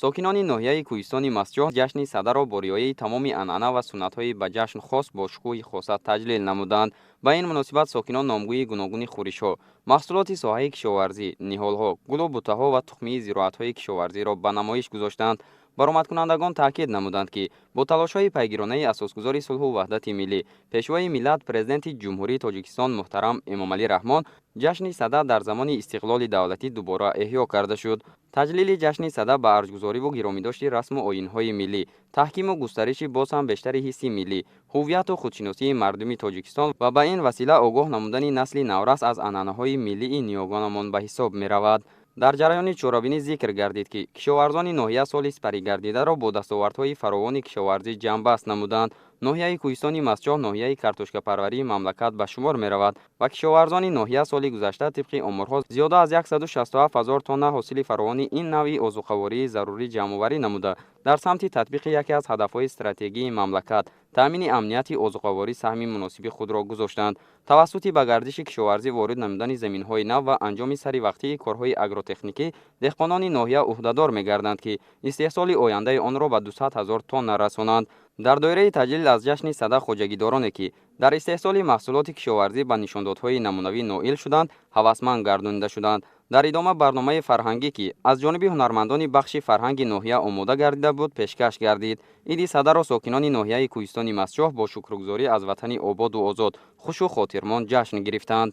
Сокинони ноҳияи Кӯҳистони Мастчоҳ ҷашни Садаро бо риояи тамоми анъана ва суннатҳои ба ҷашн хос бо шукӯҳи хоса таҷлил намуданд. Ба ин муносибат сокинон номгӯи гуногуни хӯришҳо, маҳсулоти соҳаи кишоварзӣ, ниҳолҳо, гулу бутаҳо ва тухмии зироатҳои кишоварзиро ба намоиш гузоштанд. Баромадкунандагон таъкид намуданд, ки бо талошҳои пайгиронаи асосгузори сулҳу ваҳдати миллӣ, Пешвои миллат, Президенти Ҷумҳурии Тоҷикистон муҳтарам Эмомалӣ Раҳмон ҷашни Сада дар замони истиқлоли давлатӣ дубора эҳё карда шуд. Таҷлили ҷашни Сада ба арҷгузориву гиромидошти расму оинҳои миллӣ, таҳкиму густариши боз ҳам бештари ҳисси миллӣ, ҳуввияту худшиносии мардуми Тоҷикистон ва ба ин васила огоҳ намудани насли наврас аз анъанаҳои миллии ниёгонамон ба ҳисоб меравад. Дар ҷараёни чорабинӣ зикр гардид, ки кишоварзони ноҳия соли сипаригардидаро бо дастовардҳои фаровони кишоварзӣ ҷамъбаст намуданд. Ноҳияи Кӯҳистони Мастчоҳ ноҳияи картошкапарварии мамлакат ба шумор меравад ва кишоварзони ноҳия соли гузашта тибқи оморҳо зиёда аз 167 ҳазор тонна ҳосили фаровони ин навъи озуқавории зарурӣ ҷамъоварӣ намуда, дар самти татбиқи яке аз ҳадафҳои стратегии мамлакат, таъмини амнияти озуқаворӣ саҳми муносиби худро гузоштанд. Тавассути ба гардиши кишоварзӣ ворид намудани заминҳои нав ва анҷоми саривақтии корҳои агротехникӣ деҳқонони ноҳия ӯҳдадор мегарданд, ки истеҳсоли ояндаи онро ба 200 ҳазор тонна расонанд. Дар доираи таҷлил аз ҷашни Сада хоҷагидороне, ки дар истеҳсоли маҳсулоти кишоварзӣ ба нишондодҳои намунавӣ ноил шуданд, ҳавасманд гардонида шуданд. Дар идома барномаи фарҳангӣ, ки аз ҷониби ҳунармандони бахши фарҳанги ноҳия омода гардида буд, пешкаш гардид. Иди Садаро сокинони ноҳияи Кӯҳистони Мастчоҳ бо шукргузорӣ аз ватани ободу озод, хушу хотирмон ҷашн гирифтанд.